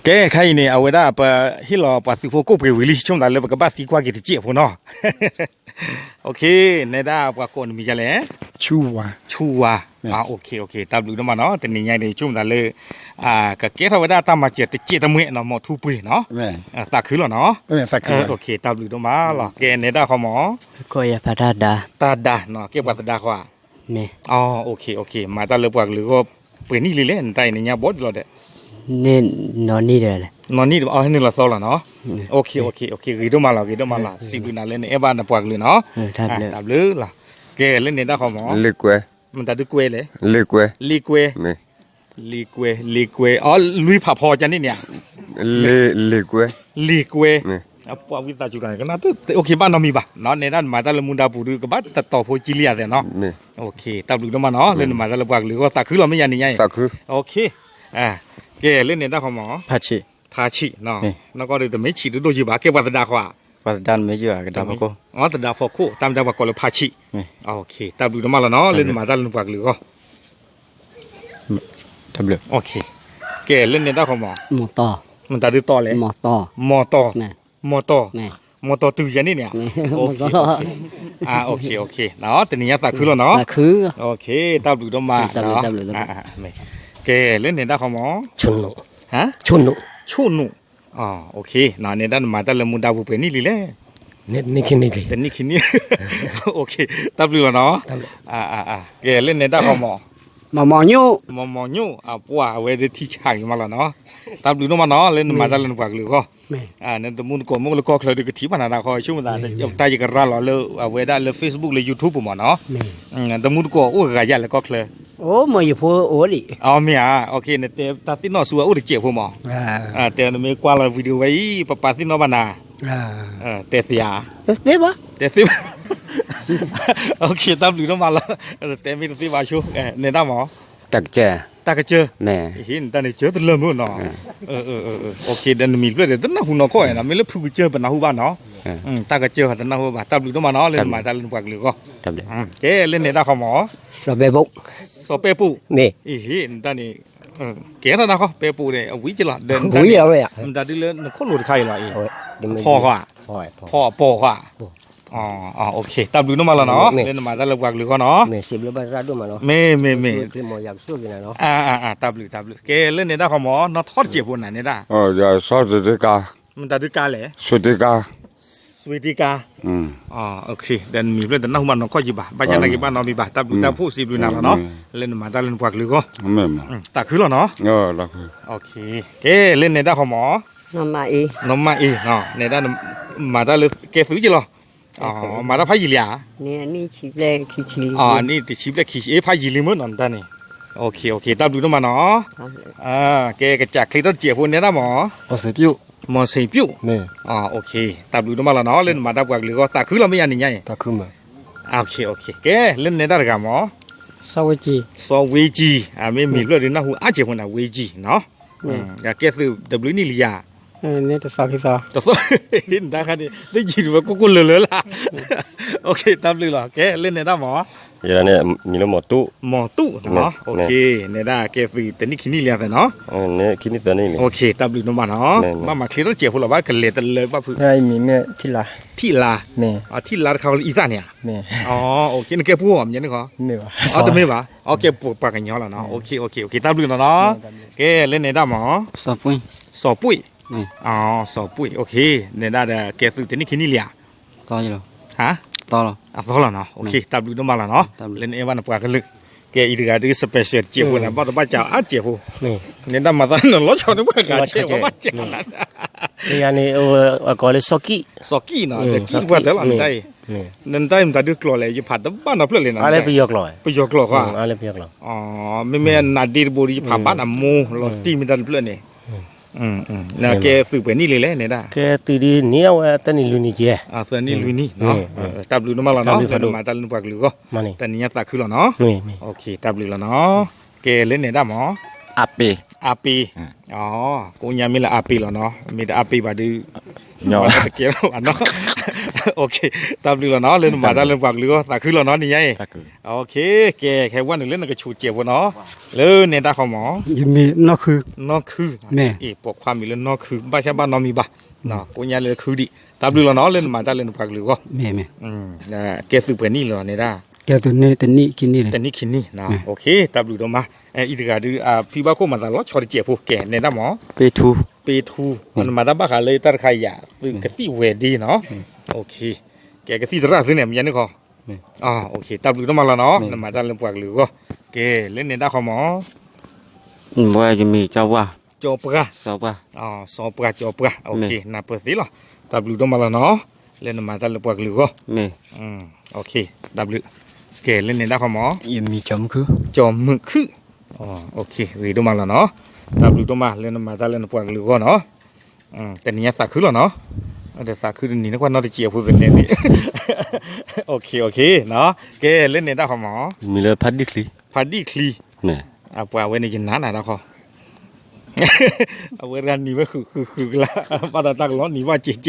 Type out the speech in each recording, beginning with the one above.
ကဲ ခဲအံၤန့ၣ် အဝဲဒၣ်ပဟ့ၣ်လီၤပှၤသုးဖိကိးပှ့ၤဝံၤလံ ဆိကမိၣ်သးလၢပကဘၣ်သံကွၢ်က့ၤတစဲးဖိနီၤ. နဒၣ်ပှၤကိးနမံၤဒ်လဲၣ်. ဆူဝါ, ဆူဝါ, တၢ်ဘျုးဒိၣ်မးနီၤ တနံၤညါအံၤန့ၣ် ဆိကမိၣ်သးလၢ ကကဲထီၣ်ဝဲဒၣ်တၢ်မၤစၢၤတစဲးတမှဲနီၤ မီၤထူပှ့ၤနီၤ. သးခုလီၤနီၤ. တၢ်ဘျုးဒိၣ်မးလီၤ ကဲနဒၣ်ဃီမး. တၢ်ဒါနီၤ ကဲပှၤသဒါဃီဧါ. မၤတၢ်လၢပှၤကလုာ်အဂီၢ် ပှဲၤနံၣ်လံလဲၣ် နတၢ်အံၤနညါဘီဒ်လီၤဒီး. နီၢ်နံၣ်ဒီး နီၢ်နံၣ်ဒီး အဟဲနုာ်လီၤသီလီၤနီၤ. ဂ့ၤဒိၣ်မးလီၤ ဂ့ၤဒိၣ်မးလီၤ စံးဘျုးနၤလၢနအဲၣ်ဘၣ်နပှၤကလုာ်နီၤ. တၢ်ဘျုးလီၤ. ကဲလၢနဒၣ်ဃီမး. မတၤဒုကွဲလဲၣ်. လ့ကွဲ, လ့ကွဲ, လ့ကွဲ, လ့ကွဲ အီ လွံၢ်ဖးဖီကန့ၣ်န့ၣ်ဧါ. လ့ကွဲ, လ့ကွဲ, ပှၤဝံသးစူၤကနၣ် ဘၣ်နီတမံၤဘၣ် နဒၣ်နမၤတၢ်လၢမူဒါပူၤဒုး ကဘၣ်တတီၤဖိကံလံယၤသဲးနီၤ. တၢ်ဘျုးဒိၣ်မးနီၤ လၢနမၤတၢ်လၢပှၤကလုာ်အဂီၢ် သးခုလီၤမ့ၢ်ယၤန့ၣ်ညါအံၤ. ကဲလၢနဒၣ်ဃီမး. ဖါဆံး, နီၢ်ကီၢ်ဒုးတမ့ၢ်ဆံးဒိၣ်ဒိၣ်ယံၤဘၣ် ကဲပှၤသဒါဃီဧါ. သဒါဖီခိၣ် တၢ်မတၤပှၤကိးလၢဖါဆံး. တၢ်ဘျုးဒိၣ်မးလီၤနီၤ လၢနမၤတၢ်လၢနပှၤကလုာ်အဂီၢ်. ကဲလၢနဒၣ်ဃီမး. မတၤဒုတီၤလဲၣ်. မီၤတီၤ, မီၤတီၤ, မီၤတီၤတုၤယၤန့ၣ်န့ၣ်. တနံၤညါသးခုလီၤနီၤ. တၢ်ဘျုးဒိၣ်မး. ကဲလၢနဒၣ်ဃီမး. ဆိၣ်နူာ်, နဒၣ်နမၤတၢ်လၢမူဒါပူၤပှဲၤနံၣ်လံလဲၣ်. တနံၣ်ခံနံၣ်, တနံၣ်ခံနံၣ်. တၢ်ဘျုးလီၤနီၤ. ကဲလၢနဒၣ်ဃီမး. မီၤမီၤညိၣ်, မီၤမီၤညိၣ် အပှၤအဝဲဒၣ်ထံဆးဂ့ၤမးလီၤနီၤ. တၢ်ဘျုးဒိၣ်မးနီၤ လၢနမၤတၢ်လၢနပှၤကလုာ်အဂီၢ်. နတမူတကိးမ့ၢ်လၢကီၢ်ချၢဒုးကထံၣ်ဘၣ်နၤဒၣ်ဃီ ဆိကမိၣ်သး တၢ်ယကရၤလီၤလၢအဝဲဒၣ်လၢ Facebook လၢ YouTube ပူၤမးနီၤ. တမူတကိးအိၣ်ဂၤယၤလၢကီၢ်ချၢ. အိၣ်မ့ၢ်ယဖိအိၣ်လံ. အမ့ၢ်ဧါ, နတဲတၢ်သ့ၣ်နီၣ်ဆူအအိၣ်တစဲးဖိမး. တဲနမ့ၢ်ကွၢ်လီၤ video ဝဲအံၤ ပပာ်သ့ၣ်နီၣ်ဘၣ်နၤ. တဲသ့ဧါ. တဲသ့ဘၣ်. တၢ်ဘျုးဒိၣ်မးလီၤ. တဲမ့ၢ်တသ့ဘၣ်ဆိ, နဒၣ်မး. တၢ်ကစၢၢ်, တၢ်ကစၢၢ်. နတၢ်န့ၣ်ကစၢၢ်တလၢမုၢ်နီၤ. ဒီးနမံၤဖျၢၣ်ဒီး တနၢ်ဟူနီၢ်ကီၢ်နီၤ မ့ၢ်လၢဖုကစၢၢ်ပနၢ်ဟူဘၣ်နီၤ. တၢ်ကစၢၢ်ဟီတနၢ်ဟူဘၣ် တၢ်ဘျုးဒိၣ်မးနီၤ လၢနမၤတၢ်လၢနပှၤကလုာ်အဂီၢ်. ကဲလၢနဒၣ်ဃီမး. စီၤပဲပူၣ်, စီၤပဲပူၣ်. နတၢ်န့ၣ် ကဲထီၣ်ဒၣ်ဃီ ပဲပူၣ်ဒီး အဝံၤကလီၤ ဒီး မတၤဒုလၢနခိၣ်လိၤတခါအံၤလီၤအံၤ. ဖီဃီ, ဖီအပီၢ်ဃီ. တၢ်ဘျုးဒိၣ်မးလီၤနီၤ လၢနမၤတၢ်လၢပှၤကလုာ်အဂီၢ်နီၤ. မ့ၢ် မ့ၢ် မ့ၢ်. တၢ်ဘျုး တၢ်ဘျုး ကဲလၢနဒၣ်ဃီမး နီၢ်ထီၣ်တစဲးဖိနၤနဒၣ်. မတၤဒုကါလဲၣ်. မတၤဒုကါလဲၣ်. စွ့တကါ. စွ့တကါ. ဒီးနမံၤဖျၢၣ်တနၢ်ဟူဘၣ်နီၢ်ကီၢ်ကံဘၣ် ဘၣ်ဆၣ်သနာ်က့ဘၣ်နီတမံၤဘၣ် တၢ်ဘျုးတၢ်ဖှိၣ်စံးဘျုးနၤလီၤနီၤ လၢနမၤတၢ်လၢနပှၤကလုာ်အဂီၢ်. တၢ်ခုလီၤနီၤ. ကဲလၢနဒၣ်ဃီမး. နီၢ်မၢ်အ့, နဒၣ် မၤတၢ်လၢကဲသုးက့လီၤ. မၤတၢ်ဖးယံာ်လံဧါ. နံၣ်တဆံဘျဲၣ်ခံဆံ, ဖးယံာ်လံမ့ၢ်နီၤ နတၢ်န့ၣ်. တၢ်ဘျုးဒိၣ်မးနီၤ. ကဲကစၢ်ချ့ထီၣ်တစဲးဖိနဒၣ်မး. မီၤစ့ၣ်ပျိၣ်. မီၤစ့ၣ်ပျိၣ်. တၢ်ဘျုးဒိၣ်မးလီၤနီၤ လၢနမၤတၢ်ပှၤကလုာ်အဂီၢ် သးခုလီၤမ့ၢ်ယါနံၤညါအံၤ. ကဲလၢနဒၣ်တဂၤမး. စီၤဝ့ကံ, စီၤဝ့ကံ, မ့ၢ်မံၤဖျၢၣ်ဒုးနၢ်ဟူအါစဲးဖိနၤ ဝ့ကံနီၤ. ကဲသုးတဘျုးနံၣ်လံယၤ. တသီ, နတၢ်ခါန့ၣ် တယံာ်တဝဲကိၢ်ကိၢ်လၢာ်လၢာ်လၢ်. တၢ်ဘျုးလီၤ ကဲလၢနဒၣ်မး. မံၤလၢမီၤတူၣ်. မီၤတူၣ်နီၤ နဒၣ်ကဲသုးတနံၣ်ခံနံၣ်လံသးနီၤ. တၢ်ဘျုးဒိၣ်မးနီၤ ဘၣ်မၤချ့ထီၣ်စဲးဖိလီၤ ဘၣ်ကလဲၤတလၢဘၣ်ဖုး. ထံၣ်လါ, ထံၣ်လါတခါလၢအံသၣ်န့ၣ်ဧါ. နကဲပှၤမ့ၢ်န့ၣ်ခီ. တမ့ၢ်ဘၣ် ကဲပှၤကညီလီၤနီၤ. တၢ်ဘျုးနီၤနီၤ. ကဲလၢနဒၣ်မး. စီၤပှ့ၢ်, စီၤပှ့ၢ်, နဒၣ်ဒီးကဲသုးတနံၣ်ခံနံၣ်လံဧါ. အသီလီၤနီၤ တၢ်ဘျုးဒိၣ်မးလီၤနီၤ လၢနအဲၣ်ဘၣ်နပှၤကလုာ်. ကဲအံၤတဂၤဒုး special တစဲးဖိန့ၣ် ဘၣ်တဘၣ်စးအါစဲးဖိ. နဒၣ်မၤသးနလီၤဆီန့ၣ်ပှၤဂၤစဲးဖိဘၣ်စဲးဖိနၤ. ယၤန့ၣ် အကိးလၢစီၤကံၣ်, စီၤကံၣ်နီၤ လၢကံၣ်ပှၤတၢ်လီၤနတၢ်အံၤ. နတၢ်အံၤမတၤဒုးကျိာ်လဲၣ် ယဖးတဘၣ်နီတဖျၢၣ်လဲၣ်နီၤ. ပယီၤကျိာ်, ပယီၤကျိာ်ဃီ. မ့မ့ၢ်နၤဒ့တဘိဒီး ယဖးဘၣ်နၤမိၢ်လီၤတံၢ်မ့ၢ်တၢ်တဖျၢၣ်န့ၣ်. နကဲသုးပှဲၤနံၣ်လံလဲၣ်နဒၣ်. ကဲသုးဒ်န့ၣ်အဝဲသၢနံၣ်လွံၢ်နံၣ်ကဲ. သၢနံၣ်လွံၢ်နံၣ်နီၤ. တၢ်ဘျုးဒိၣ်မးလီၤနီၤ လၢနမၤတၢ်လၢနပှၤကလုာ်အဂီၢ်. တနံၤညါသးခုလီၤနီၤ. တၢ်ဘျုးလီၤနီၤ. ကဲလၢနဒၣ်မး. အပ့ၤ, အပ့ၤ. ကိးညါမ့ၢ်လၢအပ့ၤလီၤနီၤ မ့ၢ်တအပ့ၤဘၣ်ဒုး တကဲလီၤဘၣ်နီၤ. တၢ်ဘျုးလီၤနီၤ လၢနမၤတၢ်လၢပှၤကလုာ်အဂီၢ် သးခုလီၤနီၤ နံၤညါအံၤ, ကဲ ခဲဝဲနုာ်လၢနကဆိးကဲးဖိနီၤ, လၢနဲဒၣ်ဃီမး, ယမံၤနီၢ်ခု, နီၢ်ခု, ပိာ်ခွါမံၤလၢနီၢ်ခု ဘၣ်ဆၣ်ဘၣ်နီတမံၤဘၣ်, ကိးညါလၢခုဒံး, တၢ်ဘျုးလီၤနီၤ လၢနမၤတၢ်လၢနပှၤကလုာ်အဂီၢ်, ကဲသုးပှဲၤနံၣ်လီၤနဲဒၣ်, တနံၣ်ခံနံၣ်, တၢ်ဘျုးဒိၣ်မး, အံၤတဂၤဒုး ဖံဘၣ်ခိၣ်မၤသးလီၤဆီတစဲးဖိ ကဲနဲဒၣ်မး, ပ့ထူ, နမၤတၢ်ဘၣ်ဃးလၢတၢ်တခါယၤ သုးကသံၣ်ဝဲၤဒ့နီၤ, ကဲကသံၣ်သရၣ်သုန့ၣ် မ့ၢ်ယၤန့ၣ်ခီ, တၢ်ဘျုးဒိၣ်မးလီၤနီၤ နမၤတၢ်လၢပှၤကလုာ်အဂီၢ်, ကဲ လၢနဲဒၣ်ဃီမး, ယမံၤ စီၤပှၢ်, စီၤပှၢ်, နၢ်ပၢၢ်သ့လီၤ, တၢ်ဘျုးဒိၣ်မးလီၤနီၤ, လၢနမၤတၢ်လၢပှၤကလုာ်အဂီၢ်, တၢ်ဘျုး, ကဲလၢနဲဒၣ်ဃီမး, ကၠီၤမုၣ်ခုၣ်, ဂ့ၤဒိၣ်မးလီၤနီၤ, တၢ်ဘျုးဒိၣ်မးလၢနမၤတၢ်လၢနပှၤကလုာ်အဂီၢ်နီၤ, တနံၤညါသးခုလီၤနီၤ, ဒီးသးခုတနံၤန့ၣ်ကွၢ်နီတစဲးဖိသန့ၣ်, ကဲလၢနဲဒၣ်ဃီမး, မံၤလၢဖးဒံၣ်ချံ, ဖးဒံၣ်ချံ, အပှၤဝဲန့ၣ်ယနၤနၤတၢ်ဃီ အဝဲတဂၤနံၤဝဲဃုာ်ဃုာ်ဃုာ်ကလါ, ဘၣ်ဒီးတၢ်ကလီနံၤဘၣ်ကဲး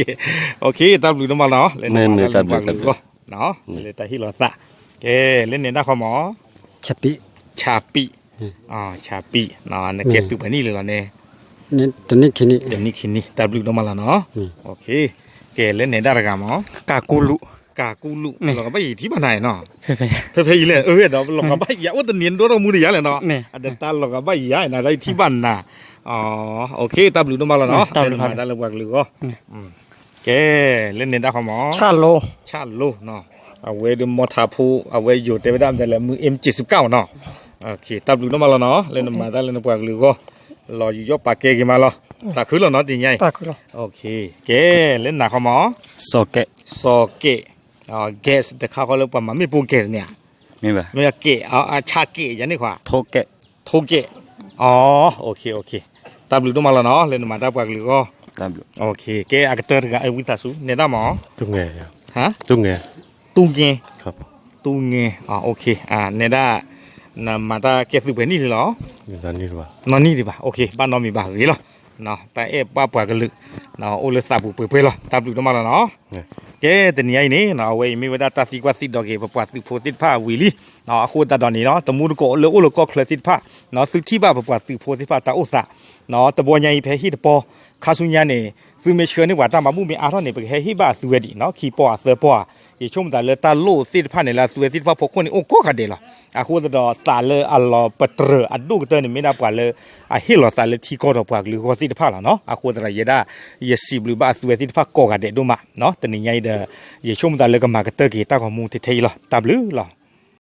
ကဲး, တၢ်ဘျုးဒိၣ်မးလီၤ, လၢနမၤတၢ်လၢပှၤကလုာ်အဂီၢ်, လၢတၢ်ဟ့ၣ်လီၤသး, ကဲလၢနဲဒၣ်ဃီမး, ဆၣ်ပံၣ်, ဆၣ်ပံၣ်, ဆၣ်ပံၣ်, နကဲသုးပှဲၤနံၣ်လံလီၤန့ၣ်, တနံၣ်ခံနံၣ်, တနံၣ်ခံနံၣ်, တၢ်ဘျုးဒိၣ်မးလီၤနီၤ, ကဲလၢနဲဒၣ်တဂၤမး, ကးကူလူ, ကးကူလူ, လီၤဂာ်ဘၣ်ယံၤထံၣ်ဘၣ်နၤနီၤ, ဖဲဖဲအံၤလဲၣ်, ဒီးလီၤဂာ်ဘၣ်ယံၤ အိၣ်တနံၤဒိၣ်ထီၣ်မူတယၤလဲၣ်နီၤ, အဒတၢ်လီၤဂာ်ဘၣ်ယံၤယါ နၤဒီးယထံၣ်ဘၣ်နၤ, တၢ်ဘျုးဒိၣ်မးလီၤနီၤ, လၢနမၤတၢ်လၢပှၤကလုာ်အဂီၢ်, ကဲလၢနဲဒၣ်ဃီမး, ဆၣ်လိ, အဝဲဒုးမီထးဖိ အဝဲယိၤတဲဝဲဒၣ်မတၤလဲၣ် မုၢ်အ့ၣ် က့ၤစူးကၣ်နီၤ, တၢ်ဘျုးဒိၣ်မးလီၤနီၤ လၢနမၤတၢ်လၢနပှၤကလုာ်အဂီၢ်, လီၤယူးယီၣ်ပာ်ကဲက့ၤမးလီၤ, သးခုလီၤနီၤတနံၤညါအံၤ, ကဲလၢနၤဃီမး, စီၤကဲး, gas တခါဃီလၢပှၤမၤမ့ၣ်ပိၢ် gas န့ၣ်ဧါ, မ့ၢ်ကဲး, ဆၣ်ကဲးယၤန့ၣ်ခွါ, ထိကဲး, တၢ်ဘျုးဒိၣ်မးလီၤနီၤ လၢနမၤတၢ်ပှၤကလုာ်အဂီၢ်, ကဲအကတၢၢ်တဂၤ အဝံသးစူၤ နဲဒၣ်မး, တူၢ်ငဲၤ, တူၢ်ငဲၤ, နဲဒၣ်, နမၤတၢ်ကဲသုးပှဲၤနံၣ်လံလီၤ, နီၢ်နံၣ်ဒံးဘၣ်, ဘၣ်နီတမံၤဘၣ်ဂ့ၤလီၤ, တၢ်အဲၣ်ဘၣ်ပှၤကလုာ်, အိၣ်လၢသးပူၤပှဲၤပှဲၤလီၤ တၢ်ဘျုးဒိၣ်မးလီၤနီၤ, ကဲတနံၤညါအံၤန့ၣ် အဝဲအံၤမ့ၢ်ဝဲဒၣ်တၢ်သံကွၢ်သံဒိးက့ၤ ပပှၤသုးဖိသ့ၣ်တဖၣ်ဝံၤလံ, အဃိသတးဒီးန့ၣ်နီၤ တမူတကိးလၢအိၣ်လၢကီၢ်ချၢသ့ၣ်တဖၣ်, သုထံၣ်ဘၣ်ပပှၤသုးဖိသ့ၣ်တဖၣ်တၢ်အိၣ်သး, တဘျီညါအံၤဖဲဟ့ၣ်တပီ, ခါဆူညါန့ၣ်, သုမ့ၢ်ဆှၢန့ၢ်ပှၤတၢ်မၤဘူၣ်မ့ၢ်အါထီၣ်န့ၣ် ပကဟဲဟ့ၣ်ဘၣ်အသုဝဲဒံးနီၤ ခံပီအသၢပီဧါ, ယဆိကမိၣ်သးလၢတၢ်လိၣ်သ့ၣ်တဖၣ်န့ၣ် လၢအသုဝဲသ့ၣ်တဖၣ်ဖီခိၣ်န့ၣ် အိၣ်ကိးဂၤဒဲးလီၤ, အဃိသတးဒီးသးလၢအလီၤပတြၢၤအဒိၣ်ကတၢၢ်န့ၣ် မ့ၢ်ဒၣ်ပှၤလၢ အဟ့ၣ်လီၤသးလၢထံကီၢ်ဒီးပှၤကလုာ်အဂီၢ်သ့ၣ်တဖၣ်လီၤနီၤ, အဃိသတးဒီးယဲဒၣ်, ယစံးဘျုးဘၣ်အသုဝဲသ့ၣ်တဖၣ်ကိးဂၤဒဲးဒိၣ်မး, တနံၤညါအံၤဒီး, ယဆိကမိၣ်သးလၢကမၤကတၢၢ်က့ၤတၢ်ဂီၤမူထဲထဲအံၤလီၤ တၢ်ဘျုးလီၤ.